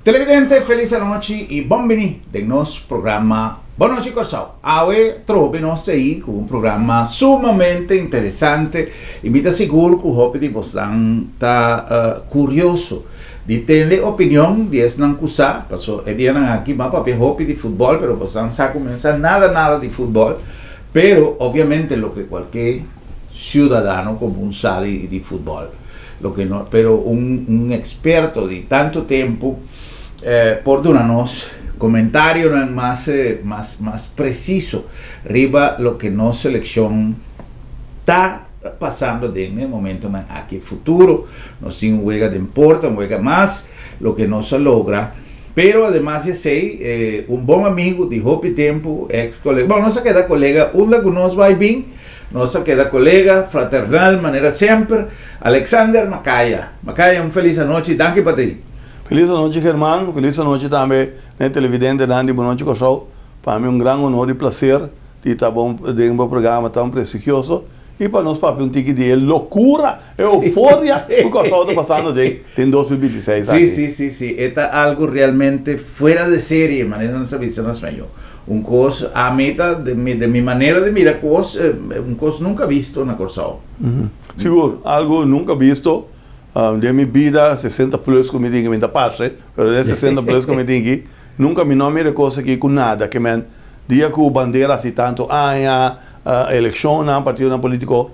Televidente, felis anochi i bon bini den nos programa Bon Nochi Kòrsou. Awe trobe nos ta ei ku un programa sumamente interesante i mi ta sigur ku hopi di bosnan ta kurioso di tende opinion di esnan ku sa, paso e dianan aki bo a papia hopi di futbòl pero bosnan sa ku mi no sa nada nada di futbòl, pero obviamente loke kualke siudadano komun sa di futbòl, loke no, pero un un eksperto di tantu tempu por duna nos komentarionan mas mas mas presiso riba loke nos selekshon ta pasando den e momentonan aki. Futuro nos tin un wega den porta, un wega mas loke nos a logra, pero ademas di esei un bon amigu di hopi tempu, ex kolega, bon nos a keda kolega unda ku nos bai bin, nos a keda kolega fraternal manera semper, Alexander Macaya. Macaya un felis anochi, danki pa ti. Felis anochi German, felis anochi tambe na e televidentenan di Bonochi Kòrsou. Pa mi un gran honor i plaser di ta bon den bo programa tan prestigioso i pa nos papia un tiki di e lokura, e euforia ku Kòrsou ta pasando den den 2026 aki. Sí, sí, sí, sí, e ta algu realmente fuera de serie, manera nan sa bisa na spañó. Un kos, ami ta, den mi, den mi manera di mira kos, un kos nunka bisto na Kòrsou. Sigur, algu nunka bisto. Den mi bida, 60 plus ku mi tin ki, mi ta parse, pero den 60 plus ku mi tin ki, nunka mi no a mira e kos aki ku nada. Ke men, dia ku bandera hasi tantu aña, elekshonnan, partidonan politiko,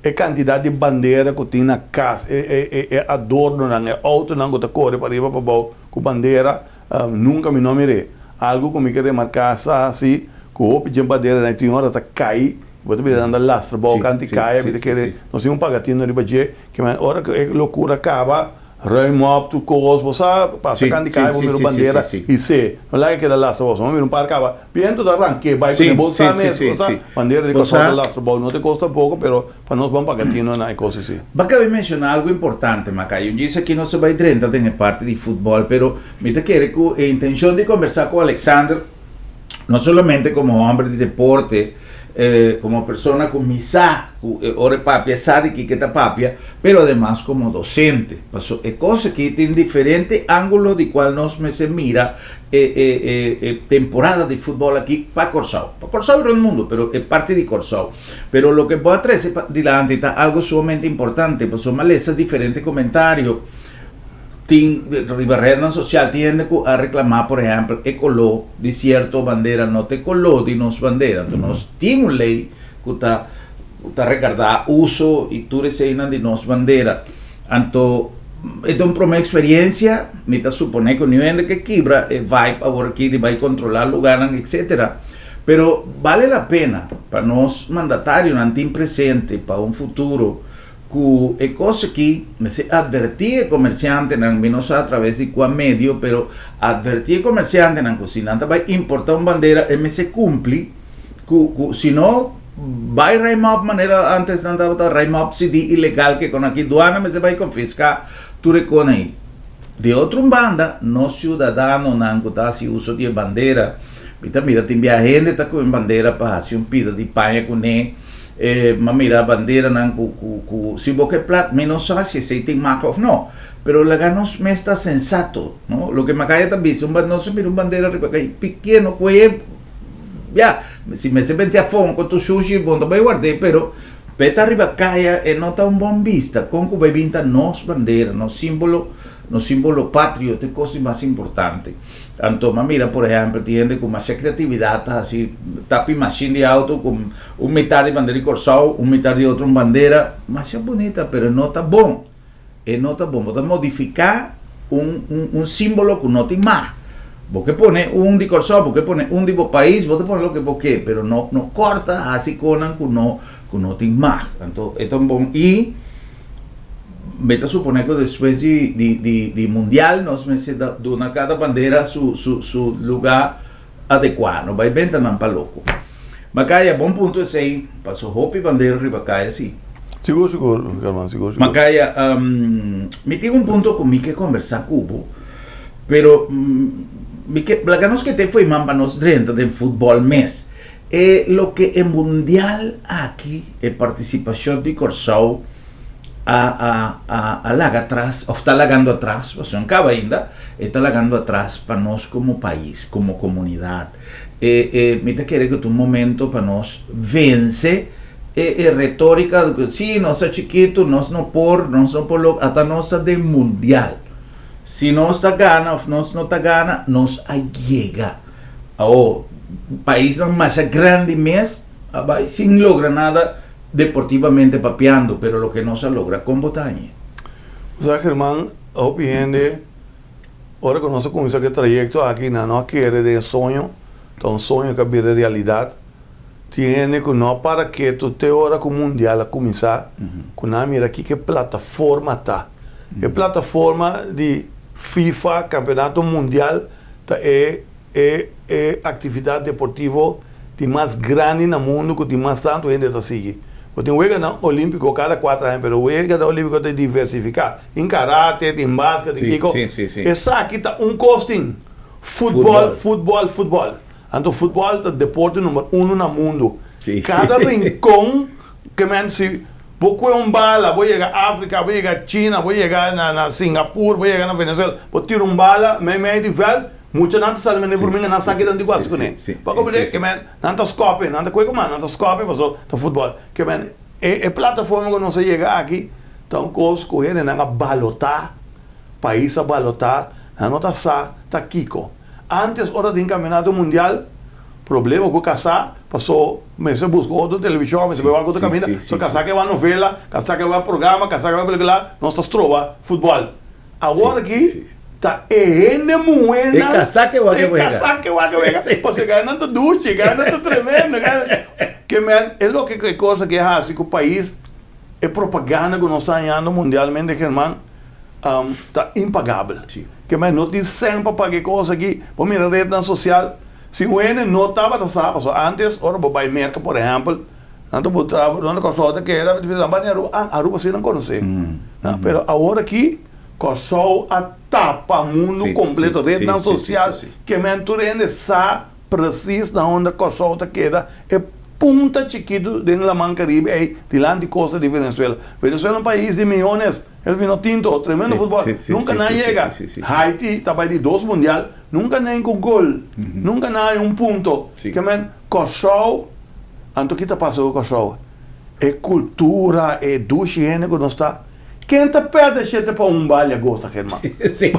e kantidat di bandera ku tin na kas, e e adornonan, e outonan ku ta kore pa riba pa abou ku bandera, nunka mi no a mir'é. Algu ku mi ke remarká sa si ku hopi dje banderanan tin ora ta kai, bo ta mira nan ta lastra bou kanti kaya, mi ta kere nos tin un pagatino riba dje. Ke men ora ku e lokura kaba, ruim op tur kos, bo sa pasa kanti kaya bo mira un bandera i se, no laga keda lastra bou, bo mira un par kaba, bientu ta ranke bai kuné, bo sa mes, bo sa, bandera di Kòrsou ta lastra bou, no ta e kos tampoko, pero pa nos ban paga tino na e kos así. Bo a kaba di menshoná algu importante, Macayo. Djis aki nos a bai drenta den e parti di futbòl, pero mi ta kere ku e intenshon di kombersá ku Alexander, no solamente komo hòmber di deporte, komo persona ku mi sa ku e ora e papia sa di kiko e ta papia, pero ademas komo dosente. Paso e kos aki tin diferente ángulo di kual nos mester mira e e e e temporada di futbòl aki pa Kòrsou. Pa Kòrsou i rònt mundu, pero e parti di Kòrsou. Pero loke bo a trese dilanti ta algu sumamente importante, pasobra mi a lesa diferente komentario. Tin riba rednan sosial tin hende ku a reklamá, por ehèmpel, e koló di sierto bandera no ta e koló di nos bandera. Anto nos tin un lei ku ta ku ta regardá uso i tur eseinan di nos bandera. Anto e ta un promé eksperiensia, mi ta suponé ku niun hende ke kibra e vibe awor aki di bai kontrolá lugánan etsetera. Pero bale la pena pa nos mandatarionan tin presente pa un futuro Ku e kos aki mester atvertí e komersiantenan, mi no sa atraves di kua medio, pero atvertí e komersiantenan ku si nan ta bai importá un bandera e mester kumpli ku ku si no bai ruim op manera antes nan tabata ruim op CD ilegal ke kon aki duana mester bai konfiská tur e kon ei. Di otro un banda nos siudadanonan ku ta hasi uso di e bandera mi ta mira tin bia hende ta ku e bandera pa hasi un pida di paña kuné. E m'a mira banderanan ku ku ku si bo ke plat mi no sa si esei tin mak of no, pero laga nos mes ta sensato, no? Loke Makaya ta bisa un nos a mira un bandera riba kai pikie no kue ya si mester benti afon ku tur shushi bo no ta bai ward'é pero p'e ta riba kaya e no ta un bon bista kon ku bai bin ta nos bandera nos simbolo nos simbolo patrio ta e kos di mas importante. Anto m'a mira por ehèmpel tin hende ku masha kreatividat ta hasi tapi mashin di outo ku un mitar di bandera di Kòrsou, un mitar di otro un bandera, masha bunita pero no ta bon, e no ta bon, bo ta modifiká un un un símbolo ku no tin mag. Bo ke pone un di Kòrsou, bo ke pone un di bo pais, bo ta pone loke bo ke, pero no no kòrta hasi konan ku no ku no tin mag. Anto e ta un bon i. Mi ta supone ku despues di di di di mundial nos mester da duna kada bandera su su su lugá adekuá, no bai benta nan pa loko. Makaya, bon punto esei, paso hopi bandera riba kaya si. Sigur sigur German, sigur sigur. Makaya, mi tin un punto ku mi ke kombersá ku bo, pero mi ke laga nos kete fo'i man pa nos drenta den futbòl mes. E loke e mundial aki, e partisipashon di Kòrsou. A a a a laga atras of ta lagando atras, pasobra no kaba ainda, e ta lagando atras pa nos komo pais, komo komunidat. E e mi ta kere ku ta un momento pa nos vense e e retórika ku si nos ta chikitu, nos no por, nos no por logra, ata nos ta den mundial. Si nos ta gana of nos no ta gana, nos a yega. Awo, paisnan masha grandi mes a bai sin logra nada deportivamente papiando, pero loke nos a logra kon bo ta hañ'e? Sa German, hopi hende ora ku nos a kuminsá ku e trayekto aki nan no a kere den e soño, ta un soño ku a bira realidat. Tin hende ku no a para ketu te ora ku mundial a kuminsá, ku nan a mira kiko e plataforma ta. E plataforma di FIFA, Kampeonato Mundial, ta e E e aktividat deportivo di mas grandi na mundu ku tin mas tantu hende ta sigui. Bo tin weganan olímpiko kada kuater aña, pero weganan olímpiko ta diversifiká. Tin karate, tin basket, tin kiko. Esaki ta un kos tin, futbòl, futbòl, futbòl. Anto futbòl ta deporte number uno na mundu. Kada rinkon ke men si bo kue un bala, bo yega Afrika, bo yega China, bo yega na Singapur, bo yega na Venezuela, bo tira un bala meimei di vèlt, Muchanan ta sali mende furminga nan sa kinan di guas kuné. Pa komprendé ke men nan ta skope, nan ta kue ku man, nan ta skope paso ta futbòl. Ke men e e plataforma ku nos a yega aki ta un kos ku hendenan a balotá, pais a balotá, nan no ta sa ta kiko. Ántes ora tin kampionato mundial problema ku kasá paso mester buska otro televishon, mester bai wak otro kaminda, so kasá ke wak novela, kasá ke wak programa, kasá ke wak pelikula, nos ta stroba futbòl. Awor aki ta e hende muhénan. E kasá ke wak e wega. E kasá ke wak e wega. Pasobra nan ta dushi, nan ta tremendo. Ke men e loke ku e kos aki a hasi ku pais, e propaganda ku nos ta hañando mundialmente German, ta impagabel. Ke men no tin sèn pa paga e kos aki. Bo mira retnan sosial, si un hende no tabata sa, pasobra ántes ora bo bai Merka por ehèmpel, Nan ta butra donde Kòrsou ta keda, mi ta bisa nan bani Aruba, ah Aruba si nan konosé. Pero awor aki Kòrsou a tapa mundu kompleto, retnan sosial, ke men tur hende sa presis na unda Kòrsou ta keda, e punta chikitu den Laman Karibe ei dilanti kosta di Venezuela. Venezuela un pais di miyones, el vino tinto, tremendo futbòl, nunka nan a yega. Haiti ta bai di dos mundial, nunka nan ku gol, nunka nan a haña un punto. Ke men Kòrsou. Anto ki ta pasa ku Kòrsou? E kultura, e dushi hende ku nos ta. Ken ta pèrdè shete pa un balia gosa, German? Sí, sí.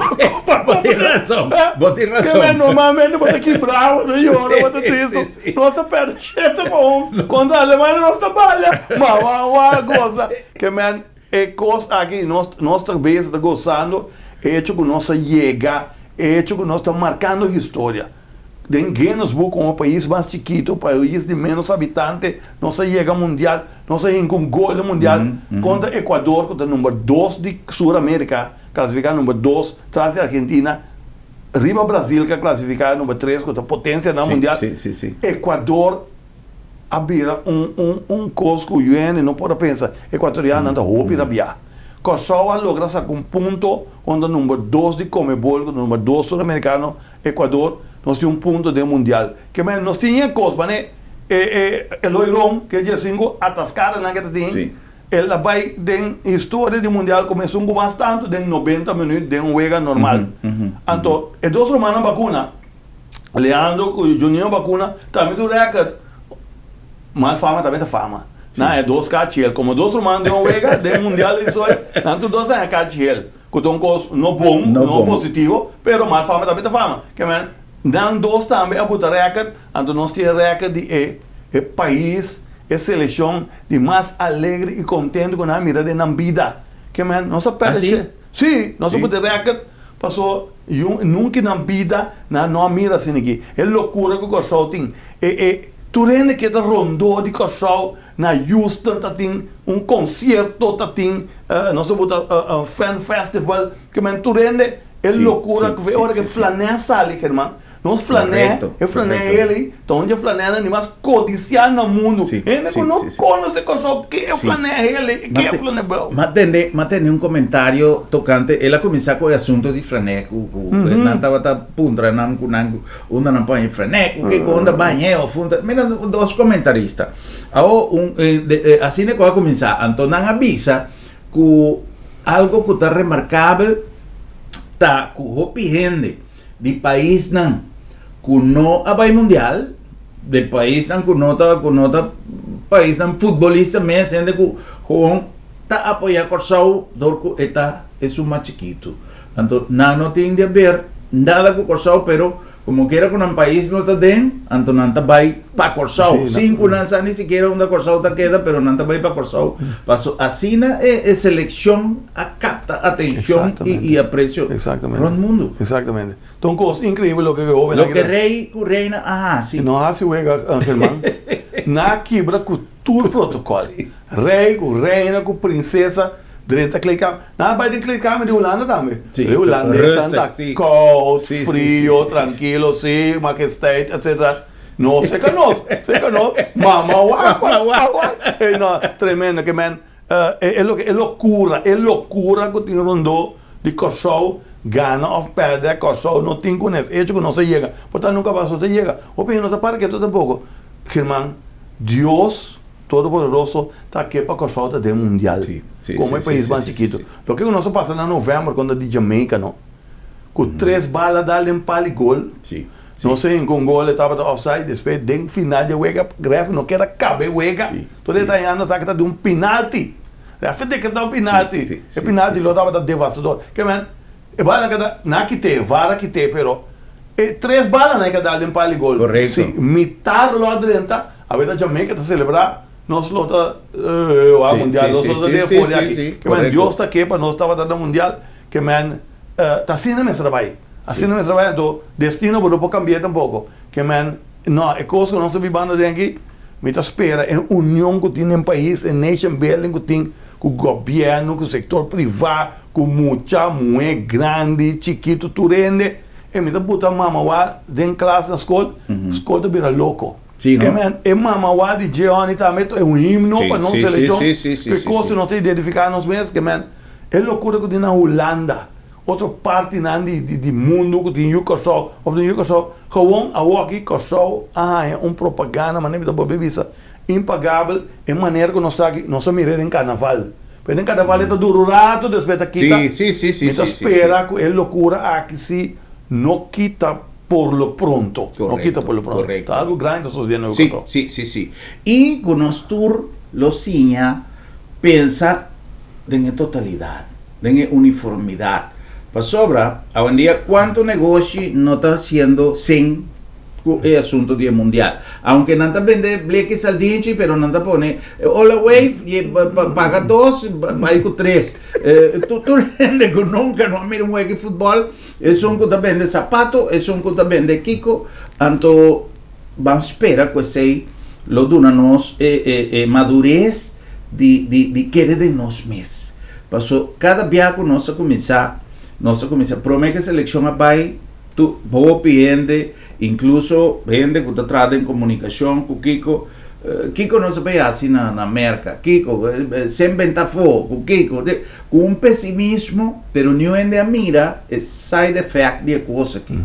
Bo tin rason. Bo tin rason. Ke men normalmente bo ta kibrá, bo ta yora, bo ta tristu. Nos ta pèrdè shete pa un kontra Alemania nos ta balia. Ma wa wa gosa. Ke men e kos aki nos nos ta bezig ta gosando e hecho ku nos a yega, e hecho ku nos ta markando historia. Den Guinness Book komo pais mas chikitu, pais di menos habitante, nos a yega mundial, nos a hinka un gol den mundial kontra Ecuador ku ta number dos di Sur Amerika, klasifiká number dos tras di Argentina, riba Brazil ku a klasifiká number tres ku ta potensia na mundial. Ecuador a bira un un un kos ku yuende no por a pensa. Ekuatorianonan ta hopi rabiá. Kòrsou a logra saka un punto kontra number dos di Comebol, kontra number dos suramerikano Ecuador, nos tin un punto den mundial. Ke men nos tin e kos mane e e Eloy Room ke dje sinku ataskadanan ke ta tin, el a bai den historia di mundial komo esun ku mas tantu den nobenta minüt den un wega normal. Anto e dos rumannan bakuna, Leandro ku Juninho bakuna tambe tin un rèkòrt. Mal fama tambe ta fama. Nan e dos kachi el. Komo dos ruman den un wega den mundial di historia, nan tur dos a haña kachi el. Ku ta un kos no bon, no positivo, pero mal fama tambe ta fama. Ke men, nan dos tambe a buta rèkòrt, anto nos tin e rèkòrt di e e pais, e selekshon di mas alegre i kontentu ku nan a mira den nan bida. Ke men, nos a pèrdè she. Sí, nos a buta e rèkòrt paso yu nunka nan bida nan no a mira asina aki. E lokura ku Kòrsou tin, e e tur hende ke ta rondó di Kòrsou Na Houston ta tin un concierto, ta tin nos ta buta fan festival, ke men tur hende e locura ku ora ke flanè sali German, nos flanè, e flanè heli ta un dje flanènan di mas codiciá na mundu, hende ku no conoce Kòrsou ke e flanè heli, ke e flanè bou. M'a tende, m'a tende un comentario tocante, el a cuminsa cu e asunto di flanè ku ku nan tabata puntra nan ku nan unda nan pone flanè, ku ke ku unda bañ'é of unda, mira dos comentarista. Awo un asina ku a kuminsá, anto nan a bisa Ku algo ku ta remarkabel ta ku hopi hende di paisnan ku no a bai mundial, di paisnan ku no ta ku no ta paisnan futbolista mes, hende ku gewoon ta apoyá Kòrsou dor ku e ta esun mas chikitu. Anto nan no tin di haber nada ku Kòrsou pero Como kiera cu nan pais no ta den, anto nan ta bay pa Corsou. Sin cu nan sa ni sikiera unda Corsou ta keda, pero nan ta bay pa Corsou. Paso asina e e seleccion a capta atencion y y aprecio rond mundo. Exactamente. Ta un cos increibel loke e hobennan Loke rey cu reina a haci. No a haci wega, German. Nan a kibra cu tur protocol. Rey cu reina cu princesa drenta kleedkamer. Nan a bay den kleedkamer di Hulanda tambe. Sí, E hulandesan ta rustig, sí. koud, Sí, sí, sí, frio, sí, sí, sí. trankilo, sí, majesteit, etcetera. No seka nos, seka nos, mama wak, Mama wak, wak. wak. Ey no, tremendo ke men e e loke e lokura, e lokura ku tin rondó di Kòrsou gana òf pèrdè, Kòrsou no tin kunes. Echo ku nos a yega, por ta nunka mas nos ta yega. Hopi hende no ta para ketu tampoko. German, Dios Todopoderoso ta ke pa Kòrsou ta den mundial komo e pais mas chikitu. Loke ku nos a pasa na novèmber kontra di Jamaica no, ku tres bala dal den pal i gol, nos a hinka un gol e tabata offside, despues den final di e wega ref no keda kaba e wega, tur e ta hañando sa ke ta di un pinalti, ref a dekretá un pinalti, e pinalti lo tabata devastador. Ke men E bala ka da, nan a kit'é, VAR a kit'é, pero e tres balanan e ka dal den pal di gol. Correcto. Si mitar lo a drenta, awe ta Jamaica ta celebra, nos lo ta wak Sí, mundial, sí, nos sí, lo ta sí, den sí, euforia sí, aki. sí, Ke men correcto. Dios ta ke pa nos tabata na mundial, ke men ta asina mester a bai. Asina mester a bai, anto destino bo no por cambi'é tampoco. Ke men, no, e cos cu nos ta bibando den aki, mi ta spera e union cu tin den pais, e nation building cu tin cu gobierno, cu sector priva, Ku mucha, muhé, grandi, chikitu, tur hende, e mi ta buta mamawa den klas na skol, skol ta bira loko. Sí, no? Ke men, e mamawa di Jeoni tambe ta un himno pa nos selekshon, ku e kos ku nos ta identifiká nos mes, ke men, e lokura ku tin na Hulanda, otro partinan di di mundu ku tin yu Kòrsou òf no yu Kòrsou, gewon awoki Kòrsou a haña un propaganda, manera mi ta bolbe bisa, Impagabel e manera ku nos ta aki, nos a mir'é den karnaval. Pero den karnaval e ta dura un ratu, despues ta kita. Sí, sí, sí, sí, Mi ta sí, sí, spera sí. ku e lokura aki sí no kita por lo pronto. No kita Korekto, por lo pronto. Ta korekto. algu grandi ta sosediendo na Sí, Kòrsou. sí, sí, sí. I ku nos tur lo siña pensa den e totalidat, den e uniformidat. Pasobra awendia kuantu negoshi no ta hasiendo sin ku e asunto di e mundial. Aunke nan ta bende bleki saldinchi pero nan ta pone hola wave y paga dos bai ku tres. Tur hende ku nunka no a mira un wega di futbol, esun ku ta bende sapato, esun ku ta bende kiko, anto ban spera ku esei lo duna nos e e madures di di di kere den nos mes. Paso kada bia ku nos a kuminsá, nos a kuminsá prome ku e selekshon a bai, Tu hopi hende, inkluso hende ku ta traha den komunikashon ku kiko, kiko nos a bay hasi na na Merka, kiko, sen benta afó, ku kiko, ku un pesimismo, pero niun hende a mira e side effect di e kos aki.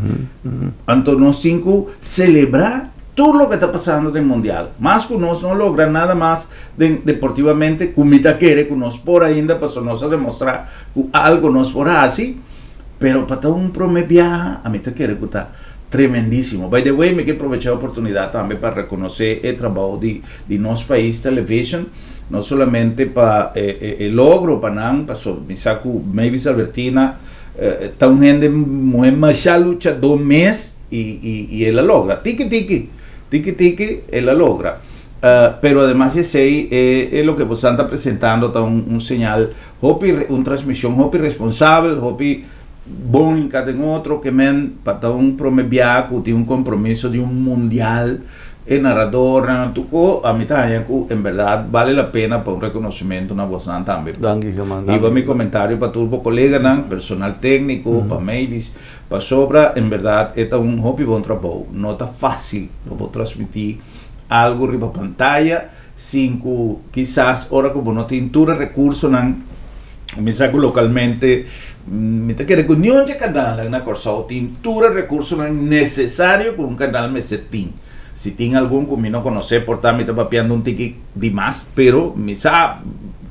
Anto nos tin ku selebrá tur loke ta pasando den mundial. Mas ku nos no logra nada mas den deportivamente, ku mi ta kere ku nos por ainda, pasobra nos a demostrá ku algo nos por hasi. Pero pa ta un prome biaha, ami ta kere ku ta tremendísimo. By the way, mi ke probecha e oportunidat tambe pa rekonosé e trabou di di Nos Pais Television, no solamente pa e e e logro pa nan, paso mi sa ku Mavis Albertina ta un hende muhé masha luchadó mes i i i el a logra. Tiki tiki, tiki tiki el a logra. Pero ademas di esei e e loke bosan ta presentando ta un un señal Hopi un transmision hopi responsabel, hopi bon hinca den otro ke men pa ta un prome bia ku tin un compromiso di un mundial e naradornan tuko a mi ta haña ku en berdad bale la pena pa un reconocimento na bosnan tambe. Danki German, Hiba danki. mi comentario pa tur bo coleganan, personal tecnico, pa Mavis, pasobra en berdad e ta un hopi bon trabou. No ta facil pa bo transmiti algo riba pantaya. Sin ku kisas ora ku bo no tin tur e rekursonan, mi sa ku lokalmente mi ta kere ku niun dje kanalnan na Kòrsou tin tur e rekursonan nesesario ku un kanal mester tin. Si tin algun ku mi no konosé por ta mi ta papiando un tiki di mas, pero mi sa.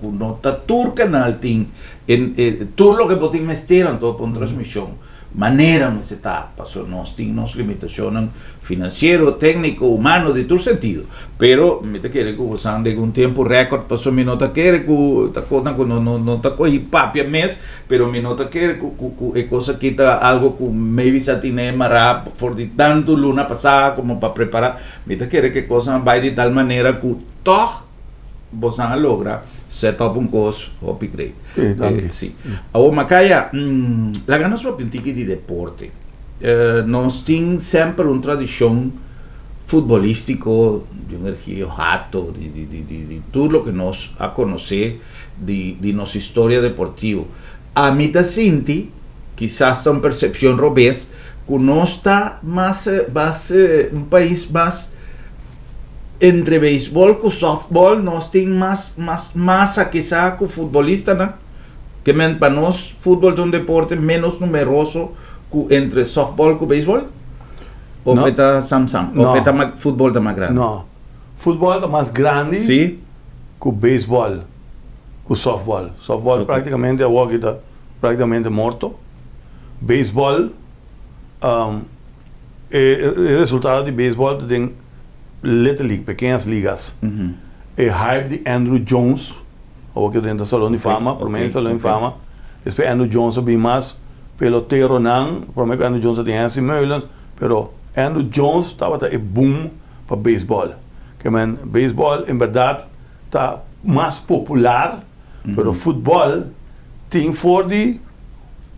ku no ta tur kanal tin e tur loke bo tin mester anto pa un transmishon. Manera mester ta, pasobra nos tin nos limitashonnan finansiero, tékniko, humano, di tur sentido. Pero mi ta kere ku bosan den un tempu rèkòrt, pasobra mi no ta kere ku ta kosnan ku no no no ta kohi papia mes, pero mi no ta kere ku ku ku e kos aki ta algo ku maybe sa tine mará for di tantu luna pasá komo pa prepará. Mi ta kere ku e kosnan a bai di tal manera ku tòg bosan a logra set up un kos hopi great. Sí, danki. Sí. Awor Makaya, laga nos papia un tiki di deporte. Nos tin semper un tradishon futbolístiko di un Ergilio Hato, di di di di di tur loke nos a konosé di di nos historia deportivo. Ami ta sinti, kisas ta un persepshon robes, ku nos ta mas mas un pais mas Entre beisbol ku softbol nos tin mas mas masa kisa ku futbolistanan. Ke men pa nos futbol ta un deporte menos numeroso ku entre softbol ku beisbol? Of No. e ta sam sam? Of No. e ta ma futbol ta mas grandi? No. Futbol ta mas grandi Si. ku beisbol ku softbol. Softbol Ok. praktikamente awor aki ta praktikamente morto. Beisbol E resultado di beisbòl ta den Little League, pekeñas ligas. E hype di Andruw Jones, awor ke den ta Salon di Fama, promé den Salon di Fama, despues Andruw Jones a bin mas peloteronan, promé ku Andruw Jones a tin Hensley Meulens, pero Andruw Jones tabata e boom pa beisbòl. Ke men beisbòl en bèrdat ta mas popular. Pero futbòl tin for di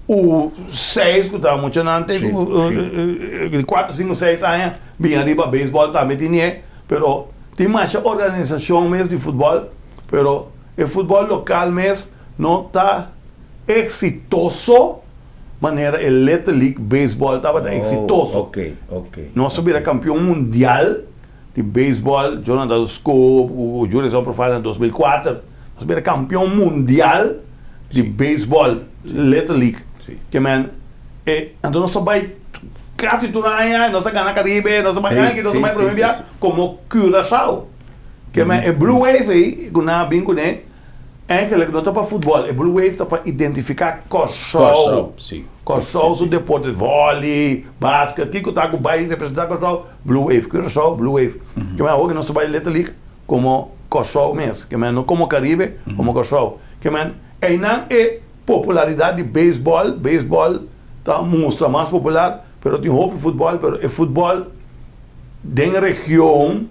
u seis ku ta muchanan te ku di kuater, sinku, seis aña bin ariba beisbòl tambe tin e. Pero tin masha organisashon mes di futbòl, pero e futbòl lokal mes no ta eksitoso manera e Little League Baseball tabata eksitoso. Nos a bira kampion mundial. Di beisbòl, Jonathan Schoop ku Jurickson Profar na 2004, nos bira kampion mundial di beisbòl, Little League. Ke men, e anto nos ta bai kasi tur aña, nos ta gana Karibe, nos ta bai aki, nos ta bai prome bia komo Curaçao. Ke men, e Blue Wave ei ku nan a bin kuné, Eigenlijk no ta pa futbol, e Blue Wave ta pa identifiká Kòrsou. Kòrsou, si. Kòrsou su deporte, vòli, basket, kiko ta ku bai representá Kòrsou, Blue Wave, Curaçao, Blue Wave. Ke men awor ku nos ta bai Little League komo Kòrsou mes, ke men no komo Karibe, komo Kòrsou. Ke men einan e popularidat di beisbòl, beisbòl ta mustra mas popular, pero tin hopi futbòl, pero e futbòl den region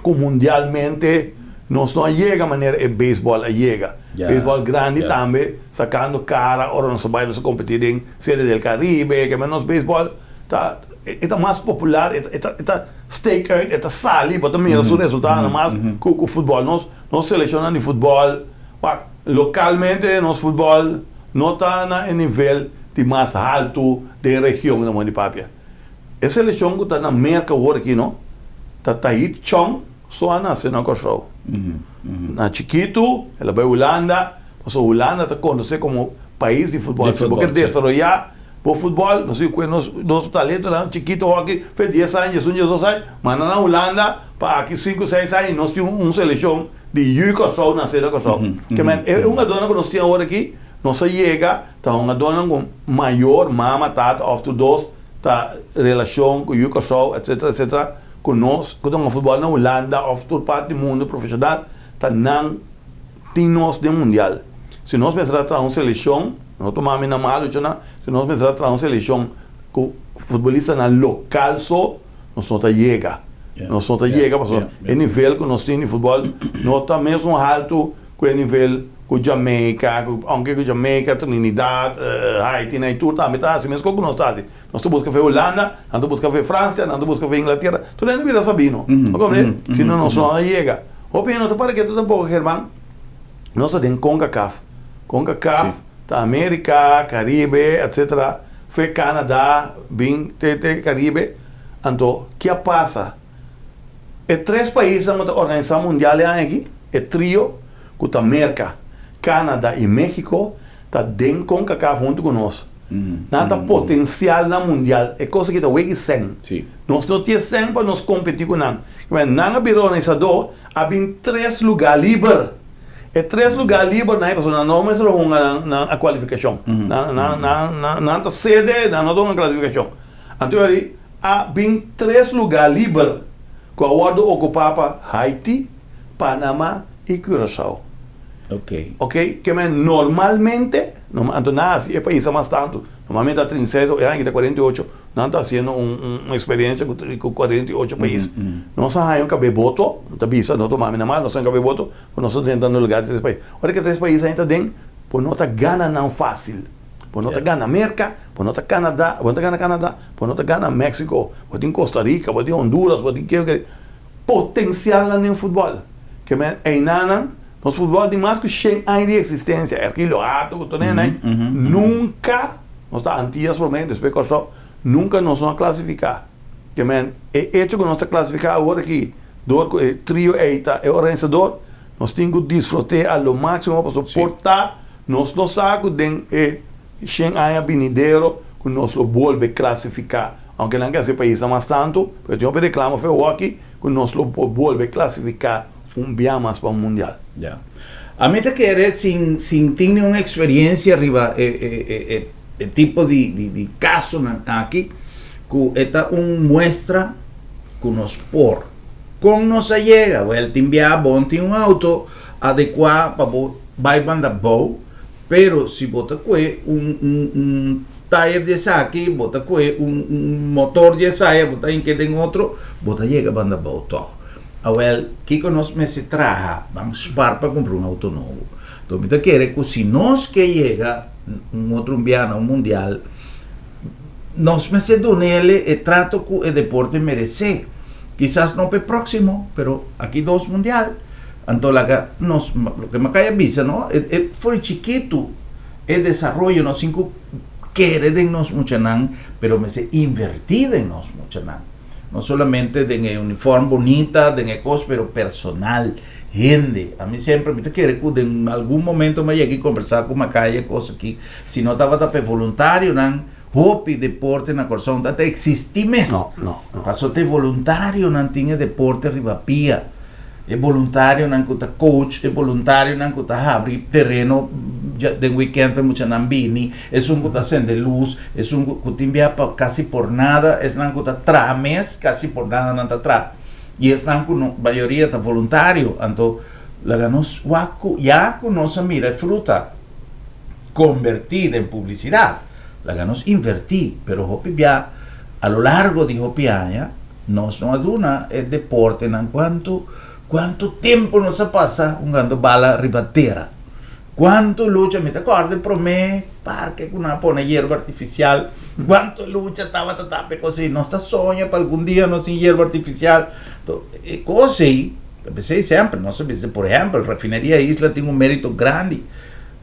ku mundialmente nos no a yega manera e beisbòl a yega. Beisbòl grandi tambe sakando kara ora nos a bai nos a kompetí den Serie del Caribe, ke men nos beisbòl ta e ta mas popular, e ta e ta steek uit, e ta sali, bo ta mira su resultadonan mas ku ku futbòl. Nos nos selekshonnan di futbòl wak lokalmente nos futbòl no ta na e nivel di mas haltu den region na Mondi Papia. E selekshon ku ta na Merka awor aki no, ta Tahith Chong so a nase na Kòrsou. Na chikitu el a bai Hulanda, pasobra Hulanda ta konosé komo pais di futbòl. Si bo ke desaroyá bo futbòl, nos di ku nos nos talentonan chikitu hoki fe dies aña, diesun, diesdos aña, manda nan Hulanda pa aki sinku, seis aña nos tin un selekshon di yu Kòrsou nase na Kòrsou. Ke men e hungadónan ku nos tin awor aki, nos a yega Ta hungadónan ku mayor, mama, tata òf tur dos ta relashon ku yu Kòrsou etsetera etsetera ku nos ku ta hunga futbòl na Hulanda òf tur parti di mundu profeshonal ta nan tin nos den mundial. Si nos mester a traha un selekshon, no tuma mi na malu chona, si nos mester a traha un selekshon ku futbolistanan lokal so nos no ta yega. Nos no ta yega pasobra e nivel ku nos tin di futbòl no ta mesun haltu ku e nivel ku Jamaica, ku aunke ku Jamaica, Trinidad, Haiti nan e tur tambe ta hasi meskos ku nos ta hasi. Nos ta buska fe Hulanda, nan ta buska fe Francia, nan ta buska fe Inglatera, tur hende bira sabí no. Bo komprende? Si no nos no a yega. Hopi hende no ta para ketu tampoko German. Nos ta den Concacaf. Concacaf ta America, Caribe, etcetera, fe Canada bin te te Caribe. Anto ke a pasa? E tres paisnan ku ta organisá mundial e aña aki, e trio ku ta Merka, Canada i Mexico, ta den Concacaf huntu ku nos. Nan ta potensial na mundial. E kos aki ta weki sèn. Nos no tin e sèn pa nos kompetí ku nan. Nan a bira organisadó, a bin tres lugá liber. E tres lugá liber nan pasobra nan no mester hunga nan nan a kualifikashon. Nan nan nan nan nan ta sede, nan no ta hunga klasifikashon. Anto yori a bin tres lugá liber ku a wòrdu okupá pa Haiti, Panama i Curaçao. Ok. Ok, ke men normalmente, anto nan hasi e paisnan mas tantu, normalmente ta 36, e aña aki ta 48, Nan ta hasiendo un un experiencia cu cu 48 pais. Nos a haña un cabe boto, no ta bisa, no tuma mi na mal, nos a haña un cabe boto cu nos ta drenta na lugar di tres pais. Ora cu e tres pais ainda ta den, bo no ta gana nan facil. Bo no ta gana Merca, bo no ta Canada, bo no ta gana Canada, bo no ta gana Mexico, bo tin Costa Rica, bo tin Honduras, bo tin kiko kiko. Potencialnan den futbol. Ke men einanan, nos futbol tin mas cu shen aña di existencia, Ergilio Hato cu tur hende ei, nunca. Nos ta Antias promé, despues Kòrsou. Nunka nos no a klasifiká. Ke men, e echo ku nos ta klasifiká awor aki, dor ku e trio ei ta e organisador, nos tin ku disfrut'é a lo máksimo pasobra por ta nos no sa ku den e shen aña binidero ku nos lo bolbe klasifiká. Ounke nan ke hasi e paisnan mas tantu, pero tin hopi reklamo for e wòki ku nos lo por bolbe klasifiká un bia mas pa un mundial. Ya. Ami ta kere sin sin tin niun experiencia riba e e e e e tipo di di di casonan aki cu e ta un muestra cu nos por. Con nos a yega? Wel tin bia bon tin un auto adecua pa bo bay banda bou, pero si bo ta cue un un un tayer di esaki, bo ta cue un un motor di esaya, bo ta hinke den otro, bo ta yega banda bou tog. Awel, kiko nos mester traha? Ban spar pa kumpra un outo nobo. Enton mi ta kere ku si nos ke yega un otro un biaha na un mundial, nos mester dun'el e trato ku e deporte meresé. Kisas no pa e próksimo, pero aki dos mundial. Anto laga nos, loke mi a kaya bisa no, e for di chikitu e desaroyo nos tin ku kere den nos muchanan, pero mester invertí den nos muchanan. No solamente den e uniform bonita, den e cos, pero personal, hende. A mi semper mi ta kere cu den algun momento mi a yega y conversa cu Macaya e cos aki, si no tabata pa e voluntarionan, hopi deporte na Corsou no ta existi mes. No, no, no. Pasobra ta e voluntarionan tin e deporte riba pia. E boluntarionan ku ta coach, e boluntarionan ku ta habri tereno den weekend pa e muchanan bini, esun ku ta sende lus, esun ku tin bia pa kasi por nada, esnan ku ta traha mes kasi por nada nan ta traha. I esnan ku no, mayoria ta voluntario. Anto laga nos wak ku ya ku nos a mira e fruta kombertí den publisidat, laga nos invertí, pero hopi bia a lo largo di hopi aña, Nos no a duna e deportenan cuanto cuanto tempo nos a pasa hungando bala riba tera. Cuanto lucha, mi ta corda e prome parke cu nan a pone yerba artificial, cuanto lucha tabata ta pa e cos ey. Nos ta soña pa algun dia nos tin yerba artificial. To e cos ey, ta pesey semper nos a bisa, por ehempel, Refineria Isla tin un merito grandi.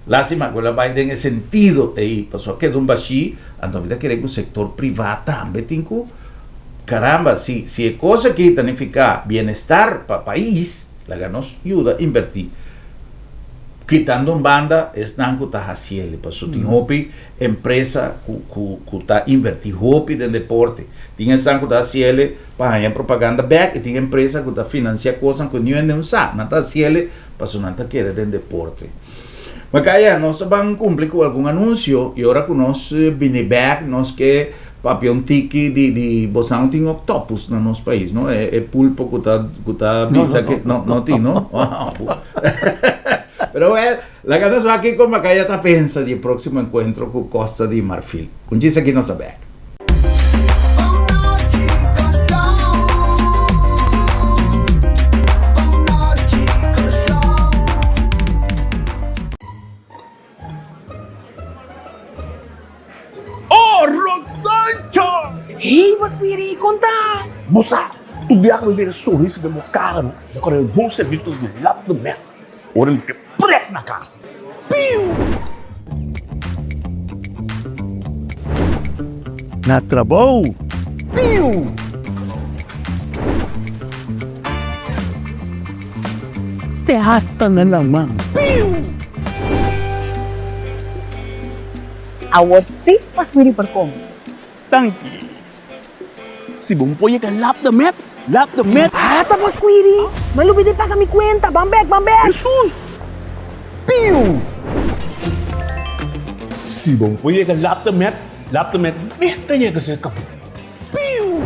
Lastima cu el a bay den e sentido ey, pasobra a keda un bashi, anto mi ta kere cu sector priva tambe tin cu. Caramba, si si e cos aki ta nifica bienestar pa pais, laga nos yuda inverti. Kitando un banda esnan cu ta haciele, pasobra tin hopi empresa cu cu cu ta inverti hopi den deporte. Tin esnan cu ta haciele pa haña propaganda bek y tin empresa cu ta financia cosnan cu niun hende no sa. Nan ta haciele pasobra nan ta kere den deporte. Macaya, nos a ban cumpli cu algun anuncio y ora cu nos bini bek nos ke papia un tiki di di bosnan no tin octopus na nos pais no e e pulpo cu ta cu ta bisa ke no no tin no pero well laga nos wak kico Macaya ta pensa di e proximo encuentro cu Costa di Marfil. Un djis aki nos ta bek. Oh, Rosancho! Hey, bo spiri, kon ta? Bo sa, tur biaha ku mi mira e sonrisa den bo kara no, mi ta kòrda e bon servisio ta di lap di mèt ora mi ke prèt na kas. Piu! Na trabou! Piu! Te hasta na laman. Piu! Awor sí mas miri por come. Danki. Si bo por yega lap de met, lap de met. Ata bo squiri! Mi a lubida di paga mi cuenta. Ban bek, ban bek! Hesus! Piu! Si bo no por yega laptemet, laptemet mes ta yega serka bo. Piu!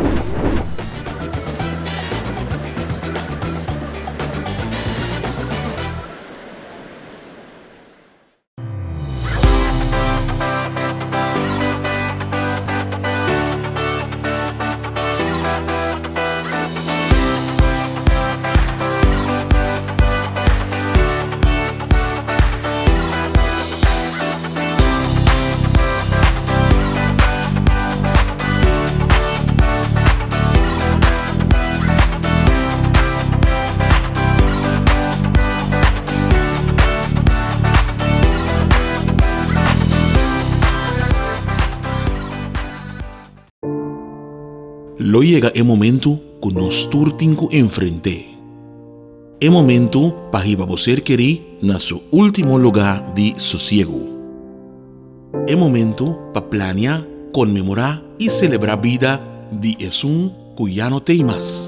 Lo yega e momentu ku nos tur tin ku enfrent'é. E momentu pa hiba bo ser kerí na su último lugá di sosiegu. E momentu pa plania, konmemorá i selebrá bida di esun ku ya no t'ei mas.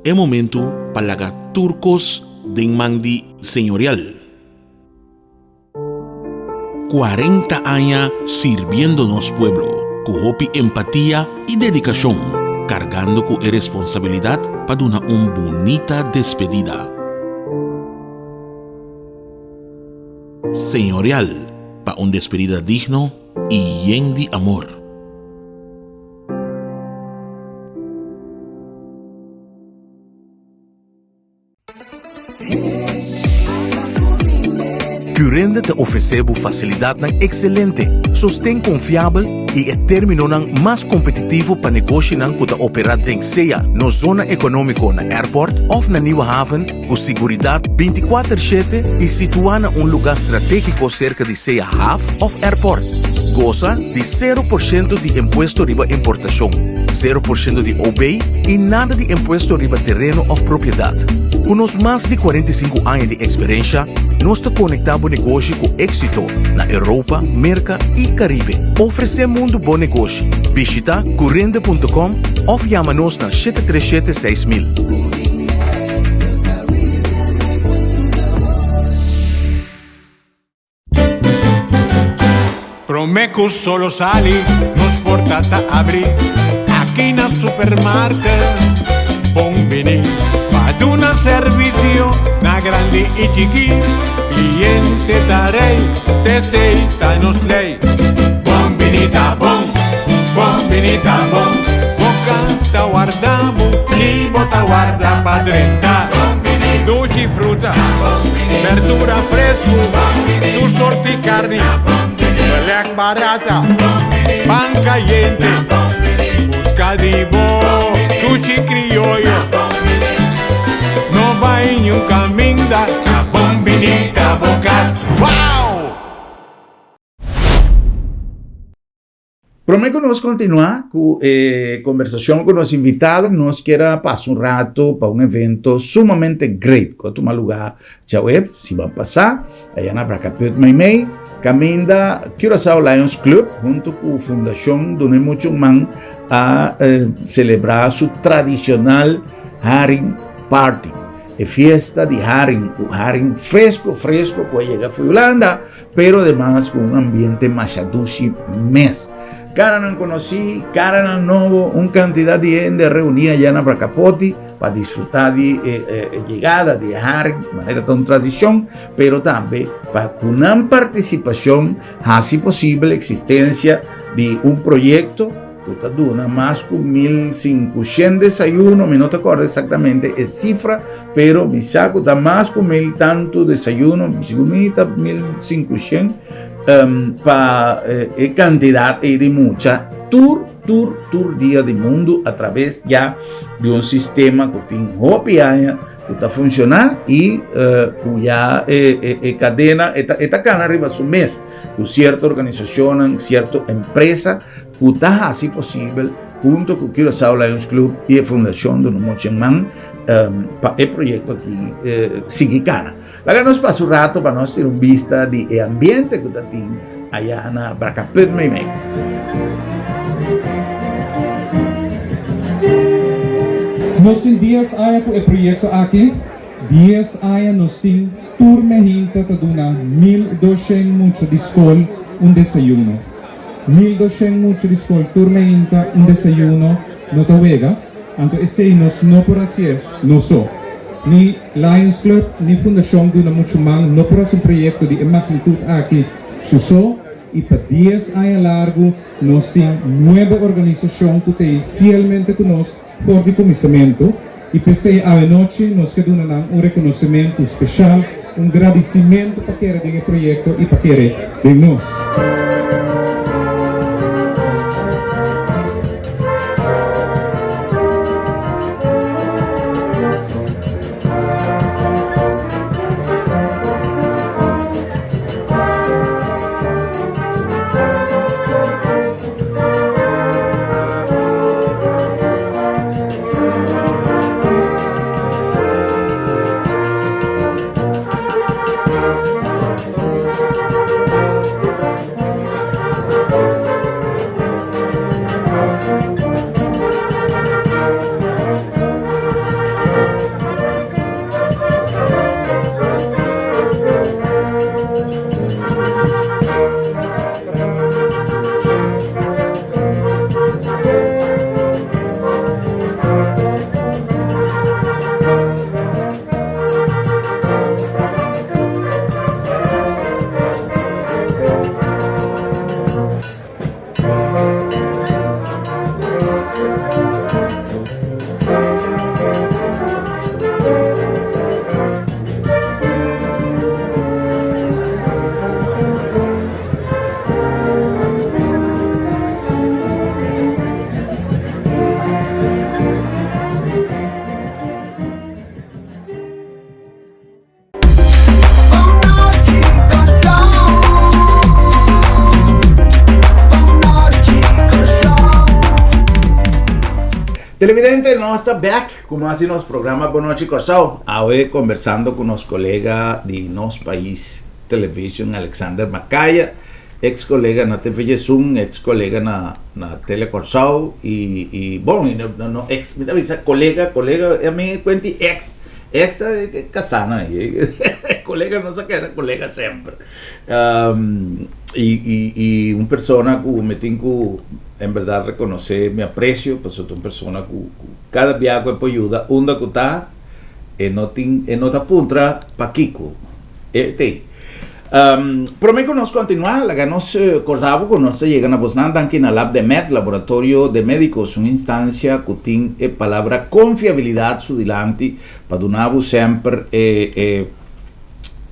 E momentu pa laga tur kos den man di Señorial. 40 aña sirbiendo nos pueblo ku hopi empatia i dedikashon, kargando ku e responsabilidat pa duna un bunita despedida. Señorial pa un despedida digno i yen di amor. Curinde ta ofresé bo fasilidatnan ekselente, sosten konfiabel i e términonan mas kompetitivo pa negoshinan ku ta operá den sea nos zona ekonómiko na Airport òf na Nieuwe Haven ku siguridat bintikuater shete i situá na un lugá stratégiko serka di sea haf òf airport. Gosa di sero por shento di impuesto riba importashon, sero por shento di OB i nada di impuesto riba tereno òf propiedat. Ku nos mas di 45 aña di eksperensha, nos ta konektá bo negoshi ku éksito na Europa, Merka i Karibe. Ofresé mundu bo negoshi. Bishitá curinde.com òf yama nos na 737 6000. Prome cu solo sali, nos porta ta abri aki na supermarket. Bon bini pa duna servicio na grandi y chiki. Cliente ta rey, t'esey ta nos ley. Bon bini ta bon, bon bini ta bon. Bo cas ta warda bo y bo ta warda pa drenta. Dushi fruta, berdura fresku, tur sorti karni, beleg barata, pan kayente. Buska di bo dushi krioyo. No bai niun kaminda, ta bon bini ta bo kas. Wow! Prome ku nos kontinuá ku e kombersashon ku nos invitado, nos kier a pasa un rato pa un evento sumamente great ku a tuma lugá djaweps siman pasá aya na Brakkeput Meimei, kaminda Curaçao Lions Club huntu ku Fundashon Duna e Mucha un Man a selebrá su tradishonal Haring Party. E fiesta di haring ku haring fresku fresku ku a yega for Hulanda. Pero ademas ku un ambiente masha dushi mes. Karanan konosí, karanan nobo, un kantidat di hende a reuní ayá na Bracapoti pa disfrutá di e yegada di e haring, manera ta un tradishon, pero tambe pa ku nan partisipashon hasi posibel eksistensia di un proyekto ku ta duna mas ku 1500 desayuno, mi no ta kòrda eksaktamente e sifra, pero mi sa ku ta mas ku mil tantu desayuno, sigur mi ta 1500, um, pa eh, e kantidat ei di mucha tur, tur, tur dia di mundu a traves ya di un sistema ku tin hopi aña ku ta funshoná i uh, ku ya e, e, e kadena e ta, e ta kana riba su mes ku sierto organisashonnan, sierto empresa ku ta hasi posibel hunto ku Curaçao Lions Club i e Fundashon Duna Mochi en Man um, pa e proyekto aki eh, sigui kana. Laga nos pasa un rato pa nos tira un bista di e ambiente ku ta tin allá na Brakkeput meimei. Nos tin dies aña ku e proyekto aki. Dies aña nos tin tur mehinta ta duna 1200 mucha di skol un desayuno. 1200 mucha di skol tur mehinta un desayuno no ta wega, anto esei nos no por hasié nos so. Ni Lions Club ni Fundashon Duna Muchu Man no por hasi un proyekto di e magnitut aki su so i pa dies aña largu nos tin nuebe organisashon ku ta ei fielmente ku nos for di kuminsamentu i p'esei awenochi nos ke duna nan un rekonosementu speshal, un gradisimentu pa kere den e proyekto i pa kere den nos. Televidente, nos ta back ku mas di nos programa Bon Nochi Kòrsou. Awe kombersando ku nos kolega di Nos Pais Television, Alexander Macaya, ex kolega na TV Djesun, ex kolega na na Tele Kòrsou i i bon, i no no ex, mi ta bisa kolega, kolega, mi kuenti ex. Ex ta casá nan colega nos a keda colega semper y y y un persona cu mi tin cu en berdad reconoce mi aprecio pasobra ta un persona cu cada bia cu e por yuda unda cu ta e no tin e no ta puntra pakico e t'ey. Prome ku nos kontinuá, laga nos korda bo ku nos ta yega na bosnan danki na Lab de Med, Laboratorio de Médicos, un instansia ku tin e palabra konfiabilidat su dilanti pa duna bo semper e e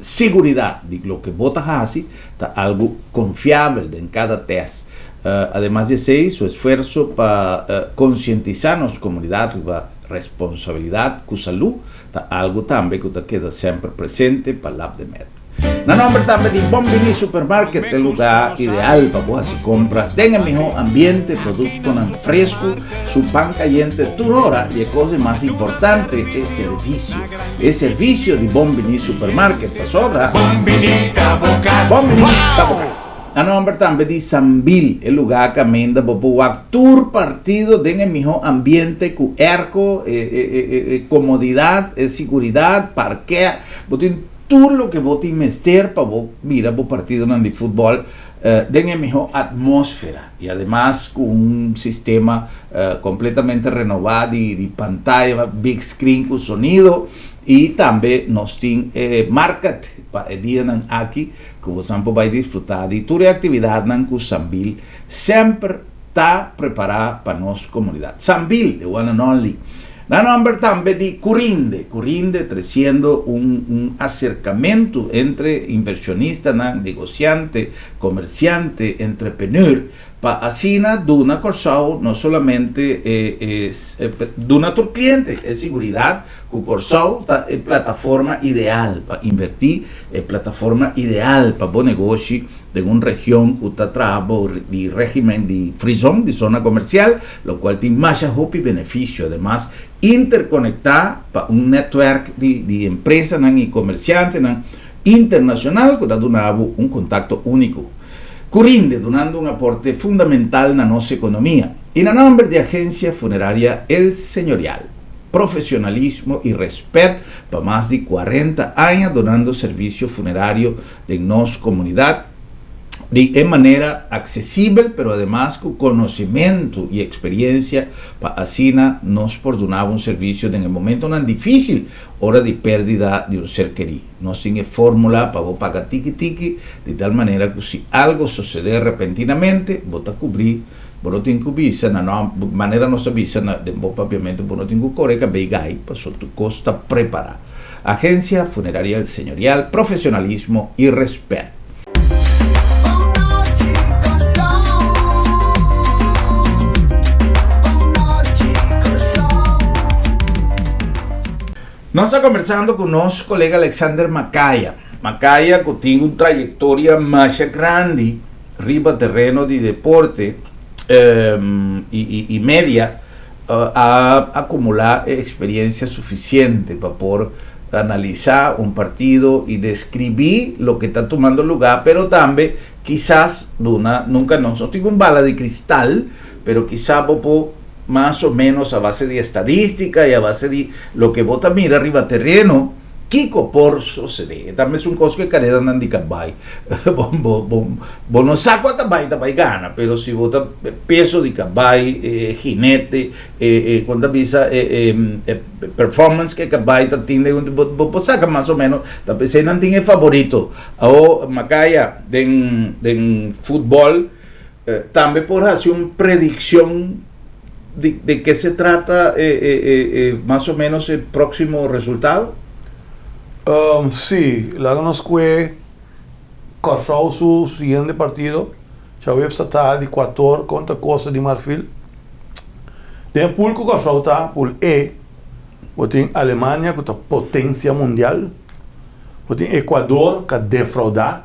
siguridat di loke bo ta hasi ta algu konfiabel den kada tèst. Ademas di esei, su esfuerso pa konsientisá nos komunidat riba responsabilidat ku salú ta algu tambe ku ta keda semper presente pa Lab de Med. Na nomber tambe di Bon Bini Supermarket, e lugar ideal pa bo hasi compras den e miho ambiente, productonan fresco, su pan cayente tur ora y e cosa mas importante, e servicio. E servicio di Bon Bini Supermarket, pasobra Bon Bini ta bo cas. Bon Bini ta bo cas. Na nomber tambe di Sambil, e lugar caminda bo por wak tur partido den e miho ambiente cu airco, e, e, e, e comodidad, e siguridad, parkeer, bo tin Tur loke bo tin mester pa bo mira bo partidonan di futbòl den e mihó atmósfera i ademas ku un sistema kompletamente renová di pantaya, big screen ku sonido i tambe nos tin e market pa e dianan aki ku bosan por bai disfrutá di tur e aktividatnan ku Sambil semper ta prepará pa nos komunidat. Sambil, the one and only. Na nomber tambe di Curinde, Curinde treciendo un un acercamento entre inversionistanan, negociante, comerciante, entrepeneur, pa asina duna Corsou no solamente e e duna tur cliente e siguridad cu Corsou ta e plataforma ideal pa inverti, e plataforma ideal pa bo negoshi den un region cu ta traha bou di regimen di free zone, di zona comercial, locual tin masha hopi beneficio. Ademas, interconecta pa un netwerk di di empresanan y comerciantenan internacional cu ta duna bo un contacto unico cu rinde, dunando un aporte fundamental na nos economia. Y na nomber di Agencia Funeraria El Señorial. Profesionalismo y respet pa mas di 40 aña dunando servicio funerario den nos comunidad di e manera accesibel pero ademas cu conocimento y experiencia pa asina nos por duna bo un servicio den e momentonan dificil ora di perdida di un ser keri. Nos tin e formula pa bo paga tiki tiki di tal manera cu si algo socede repentinamente bo ta cubri, bo no tin cu bisa na no manera nos ta bisa na den bo papiamento bo no tin cu core cabey gai pasobra tur cos ta prepara. Agencia Funeraria El Señorial, profesionalismo y respet. Nos ta conversando cu nos colega Alexander Macaya. Macaya cu tin un trayectoria masha grandi riba terreno di deporte y media. A acumula e experiencia suficiente pa por analisa un partido y describi loke ta tumando lugar, pero tambe kisas duna, nunca nos no tin un bala di cristal, pero kisa bo por mas o menos a base di estadistica y a base di loke bo ta mira riba tereno, Kiko por sosodé? E ta mesun kos ku e karedanan di kabai. Bo no sa kua kabai ta bai gana, pero si bo ta peso di kabai, e hinete, e kon ta bisa e performance ku e kabai ta tin den un bo por saka mas o menos. Ta p'esei nan tin e faborito. Awor Makaya den den futbòl tambe por hasi un predikshon. Di de ke se trata e e e e mas o menos e proximo resultado? Sí, laga nos kue Kòrsou su siguiente partido djaweps ta di kuator kontra Kosta di Marfil. Den e pool ku Kòrsou ta, pool E, bo tin Alemania ku ta potensia mundial, bo tin Ecuador ku a defraudá,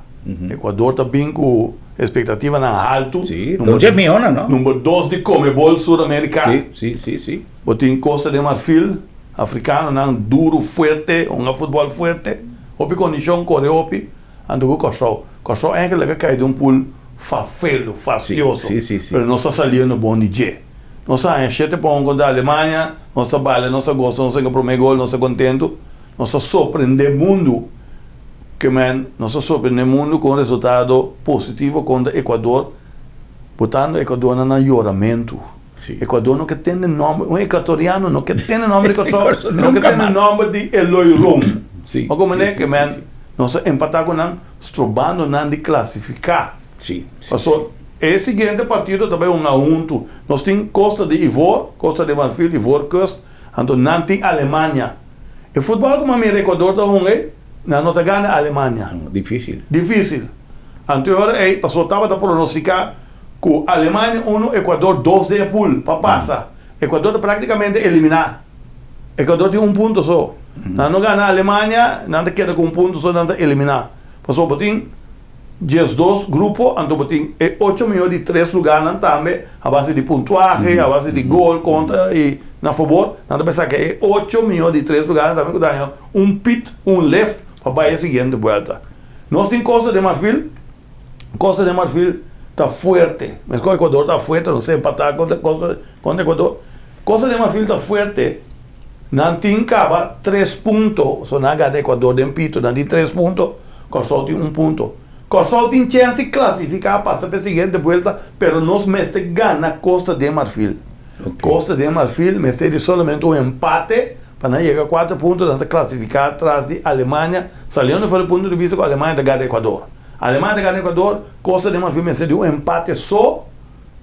Ecuador ta bin ku Expectativanan haltu. Sí, ta un dje miona, no? Number dos di Comebol Sur America. Sí, sí, sí, sí. Bo tin Costa de Marfil, africanonan duru, fuerte, hunga futbol fuerte, hopi condicion, core hopi, anto cu Corsou. Corsou eigenlijk a cay den un pool fafelo, fastioso, Sí, sí, sí. pero nos ta saliendo bon di dje. Nos a haña shete pa un contra Alemania, nos ta baila, nos ta goza, nos a hinca prome gol, nos ta contento, nos ta sorprende mundu. Ke men nos a sorprende mundu ku un resultado positivo kontra Ecuador, botando Ecuadornan na yoramentu. Ecuador no ke tende nomber, un ecuatoriano no ke tende nomber di Kòrsou, no ke tende nomber di Eloy Room. Bo komprende? Ke men nos a empatá ku nan, strobando nan di klasifiká. Paso e siguiente partido ta bai hunga huntu. Nos tin Costa di Ivor, Costa de Marfil, Ivoorkust, anto nan tin Alemania. E futbòl ku mi a mira Ecuador ta hunga ei, nan no ta gana Alemania. Difísil. Difísil. Anto e ora ei, pasobra tabata pronostiká ku Alemania unu, Ecuador dos den e pool pa pasa. Ecuador ta práktikamente eliminá. Ecuador tin un punto so. Nan no gana Alemania, nan ta keda ku un punto so, nan ta eliminá. Pasobra bo tin 12 grupo, anto bo tin e ocho mihó di tres lugánan tambe a base di puntuahe, a base di gol kontra i na fabor, nan ta bai saka e ocho mihó di tres lugánan tambe ku ta haña un pit, un lift pa bai e siguiente buelta. Nos tin Costa de Marfil, Costa de Marfil ta fuerte, meskos Ecuador ta fuerte, nos a empatá kontra Costa kontra Ecuador. Costa de Marfil ta fuerte, nan tin kaba tres punto, so nan a gana Ecuador den pito, nan tin tres punto. Kòrsou tin un punto. Kòrsou tin chèns di klasifiká pasa pa e siguiente buelta, pero nos mester gana Costa de Marfil. Costa de Marfil mester di solamente un empate pa nan yega kuater punto, nan ta klasifiká tras di Alemania, saliendo for di punto di bista ku Alemania ta gana Ecuador. Alemania ta gana Ecuador, Costa de Marfil mester di un empate so.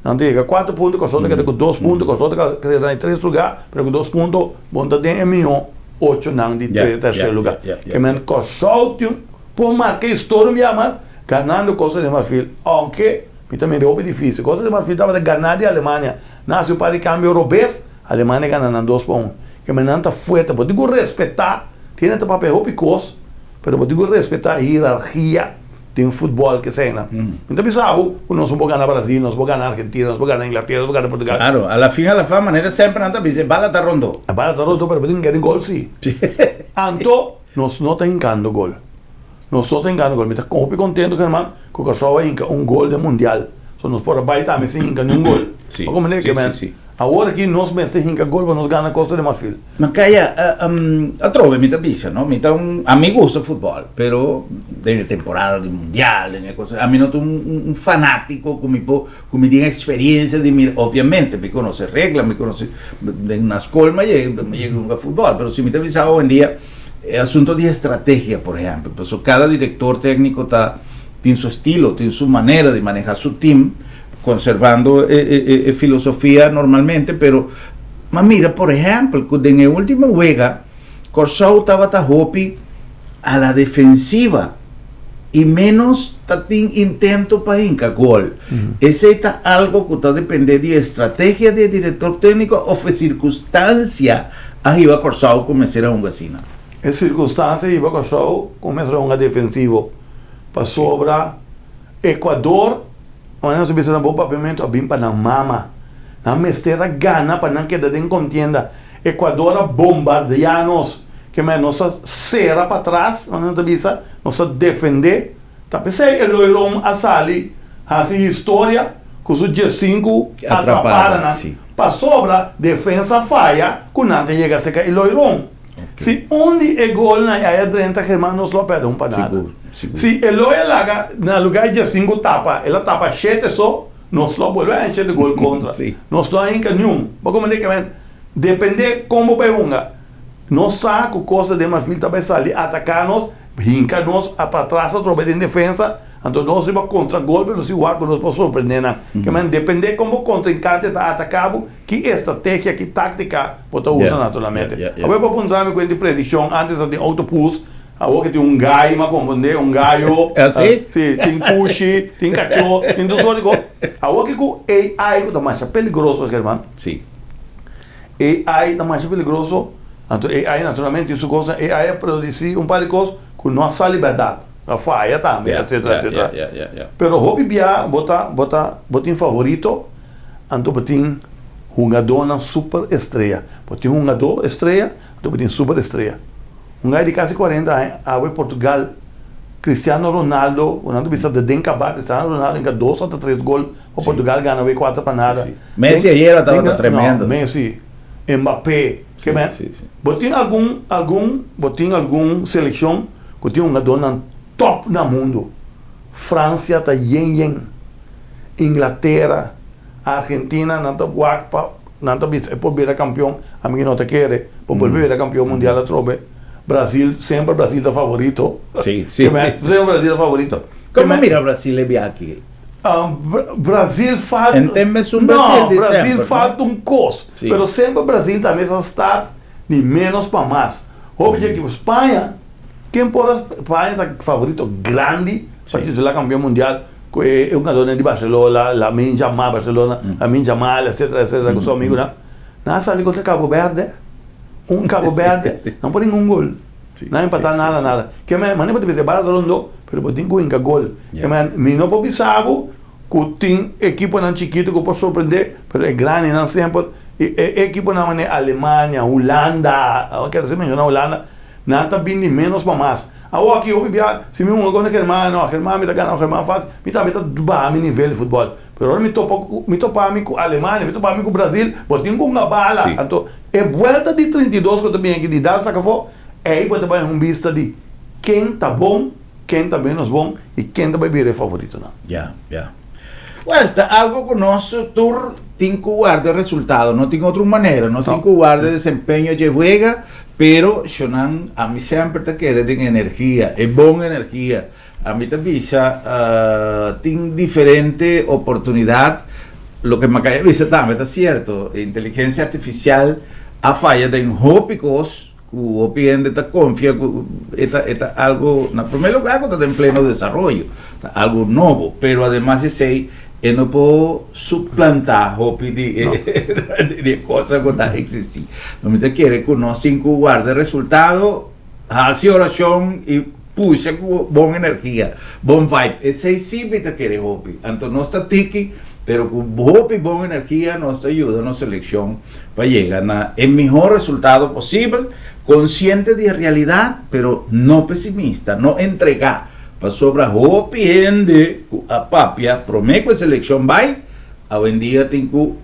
Nan ta yega kuater punto, Kòrsou ta keda ku dos punto, Kòrsou ta keda na e tres lugá, pero ku dos punto bo no ta den e mihó ochonan di terser lugá. Ke men Kòrsou tin por marka historia un bia mas ganando Costa de Marfil, ounke mi ta mira hopi difísil. Costa de Marfil tabata ganá di Alemania, nan hasi un par di kambio robes, Alemania gana nan dos pa un. Ke men nan ta fuerte, bo tin ku respetá, tin ta papia hopi kos, pero bo tin ku respetá hierarkia. Den futbol keseinan. Mi ta bisa bo ku nos no por gana Brasil, nos por gana Argentina, nos por gana Inglatera, nos por gana Portugal. Claro, a la fin a la fin manera semper nan ta bisa e bala ta rondó. E bala ta rondó pero bo tin ke gol si. Anto nos no ta hinkando gol. Nos no ta hinkando gol. Mi ta hopi kontento German ku Kòrsou a hinka un gol den mundial. So nos por a bai tambe sin hinka niun gol. Bo komprende ke men? Awor aki nos mester hinka gol pa nos gana Costa de Marfil. Ma kaya, atrobe mi ta bisa no, mi ta un, ami gusta futbòl, pero den e temporada di mundial, den e cosa, ami no ta un fanátiko ku mi por, ku mi tin eksperiencia di mira, obviamente mi konosé regla, mi konosé, den na skol mi a yega, mi a yega hunga futbòl, pero si mi ta bisa awendia e asunto di estrategia, por ehèmpel, pasobra kada direktor tékniko ta tin su estilo, tin su manera di maneha su tim, konservando e filosofia normalmente, pero m'a mira por ehèmpel ku den e último wega Kòrsou tabata hopi a la defensiva i ménos ta tin intento pa hinka gol. Esei ta algo ku ta dependé di e estrategia di e direktor tékniko òf e sirkunstansia a hiba Kòrsou ku mester a hunga asina? E sirkunstansia a hiba Kòrsou ku mester a hunga defensivo pasobra Ecuador, manera nos a bisa na bo papiamentu, a bin pa nan mama. Nan mester a gana pa nan keda den kontienda. Ecuador a bombardeá nos. Ke manera nos a sera patras, manera nos ta bisa, nos a defendé. Ta p'esei Eloy Room a sali hasi historia ku su diesinku atrapadanan, pasobra defensa faya ku nan ta yega serka Eloy Room. Si un di e golnan ei a drenta German nos lo a pèrdè un pa nada. Si Eloy a laga na lugá di diesinku tapa, el a tapa shete so, nos lo a bolbe haña shete gol kontra. Nos no a hinka niun. Bo komprendé ke men? Dependé kon bo bai hunga. Nos sa ku Costa de Marfil ta bai sali ataká nos, hinka nos patras atrobe den defensa, anto nos riba kontragolpe nos tin wak ku nos por sorprendé nan. Ke men? Dependé kon bo kontrinkante ta ataká bo, ki estrategia, ki táktika bo ta usa naturalmente. Awor bo puntra mi kuent di predikshon, antes ta tin oktopus, awor ke tin un gai, mi a komprendé, un gayo, si, tin kushi, tin kachó, tin tur sort di kos. Awor ke ku AI ku ta masha peligroso, German. AI ta masha peligroso, anto AI naturalmente tin su kosnan, AI a produsí un par di kos ku no a sali bèrdat, a faya tambe, etcetera, etcetera. Pero hopi bia bo ta, bo ta, bo tin favorito, anto bo tin hungadónan super estrea. Bo tin hungadó estrea, anto bo tin super estrea. Un gai di kasi kuarenta aña, awe Portugal, Cristiano Ronaldo, ku nan ta bisa den kaba, Cristiano Ronaldo hinka dos òf tres gol pa Portugal gana awe kuater pa nada. Messi ayera tabata tremendo. No, Messi, Mbappé, ke men, bo tin algun, algun, bo tin algun selekshon ku tin hungadónan tòp na mundu. Fransia ta yen yen. Inglatera, Argentina nan ta wak pa nan ta bisa e por bira kampion, ami ki no ta kere por bolbe bira kampion mundial atrobe. Brasil, semper Brasil ta favorito. Sí, sí, sí. Semper Brasil ta favorito. Komo mira Brasil e bia aki? Brasil falta. En tem mesun Brasil di semper. No, Brasil falta un kos. Pero semper Brasil ta mester start di menos pa mas. Hopi dje ekipo Spaña, ken por a Spaña ta favorito grandi pa titula kampion mundial. Ku e hungadónan di Barcelona, Lamine Yamal, Barcelona, Lamine Yamal, etcétera, etcétera, ku su amigunan, nan a sali kontra Cabo Verde, un Cabo Verde, nan por hinka un gol, nan a empatá nada, nada. Ke men, manera bo ta bisa e bala ta rondó, pero bo tin ku hinka gol. Ke men, mi no por bisa bo ku tin ekiponan chikitu ku por sorprendé, pero e grandinan semper, i e ekiponan manera Alemania, Hulanda, awor kere si menshoná Hulanda, Nan ta bin di ménos pa mas. Awor aki hopi bia si mi hunga kontra German, no, German mi ta gana German fásil, mi tambe ta baha mi nivel di futbòl. Pero ora mi topa ku, mi topa mi ku Alemania, mi topa mi ku Brazil, bo tin ku hunga bala. Anto e buelta di 32 ku ta bin aki di dal saka afó, ei bo ta bai un bista di ken ta bon, ken ta ménos bon i ken ta bai bira e favoritonan. Ya, ya. Wèl, ta algu ku nos tur tin ku warda resultado, no tin otro manera. Nos tin ku warda desempeño dje wega. Pero shonan ami semper ta kere den energia, e bon energia. Ami ta bisa tin diferente oportunidad, loke Makaya a bisa tambe ta cierto, inteligencia artificial a faya den hopi cos cu hopi hende ta confia cu e ta e ta algo, na primer lugar cu ta den pleno desaroyo, ta algo nobo, pero ademas esey E no por suplantá hopi di e di e cosa ku ta eksistí. No mi ta kere ku nos tin ku warda resultado, hasi orashon i pusha ku bon energia, bon vibe. Esei sí mi ta kere hopi. Anto nos ta tiki, pero ku hopi bon energia nos ta yuda nos selekshon pa yega na e mihó resultado posibel, konsiente di e realidat, pero no pesimista, no entregá. Pasobra hopi hende ku a papia promé ku e selekshon bai, awendia tin ku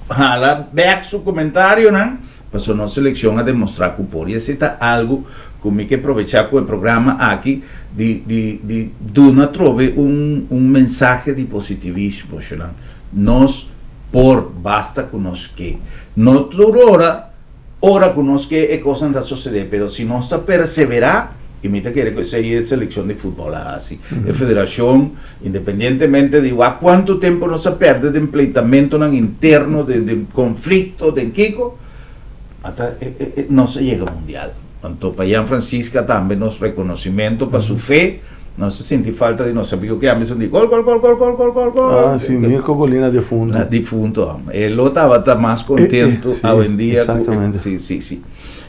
hala bèk su komentarionan, pasobra nos selekshon a demostrá ku por. I esei ta algu ku mi ke probechá ku e programa aki di di di duna atrobe un un mensahe di positivismo, shonnan. Nos por, basta ku nos ke. No tur ora Ora ku nos ke e kosnan ta sosodé, pero si nos ta perseverá, i mi ta kere ku esei e selekshon di futbòl a hasi, e federashon, independientemente di wak kuantu tempu nos a pèrdè den pleitamentunan interno, den konflikto, den kiko, ata nos a yega mundial. Anto pa Jan Francisca tambe nos rekonosimentu pa su fe. Nos a sinti falta di nos amigo ke ami di gol gol gol gol gol gol gol gol. Ah, si, Mirko Colina defunto. Na difunto. E lo tabata mas contento eh, eh, awendia. Exactamente. Si, si, si.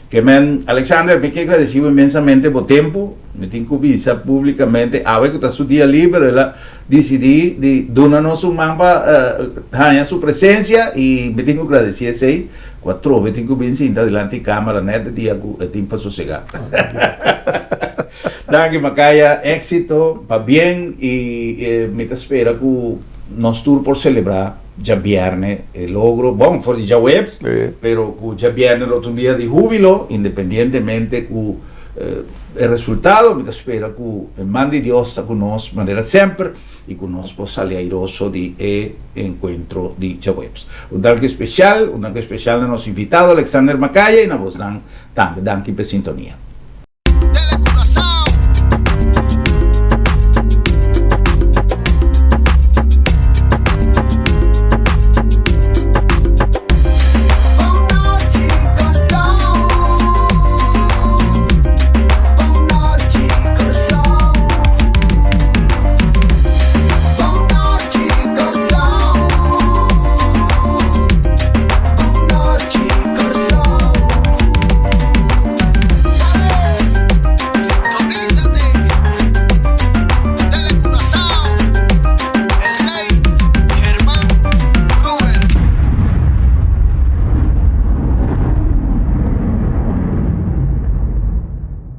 Ke men, Alexander, mi ke agradecido inmensamente bo tempo. Mi tin ku bisa públicamente, awe ku ta su dia liber, el a decidí di duna nos un man pa uh, haña su presencia y mi tin ku agradeci esei. Ku atrobe tin ku bin sinta dilanti cámara net de dia ku e tin pa sosega. Danki Makaya, éxito, pabien y mi ta spera cu nos tur por celebra djabierne e logro, bon for di djahuebs, pero cu djabierne lo ta un dia di hubilo, independientemente cu e resultado, mi ta spera cu e man di Dios ta cu nos manera semper y cu nos por sali airoso di e encuentro di djahuebs. Un danki especial, un danki especial na nos invitado Alexander Makaya y na bosnan tambe. Danki p'e sintonia.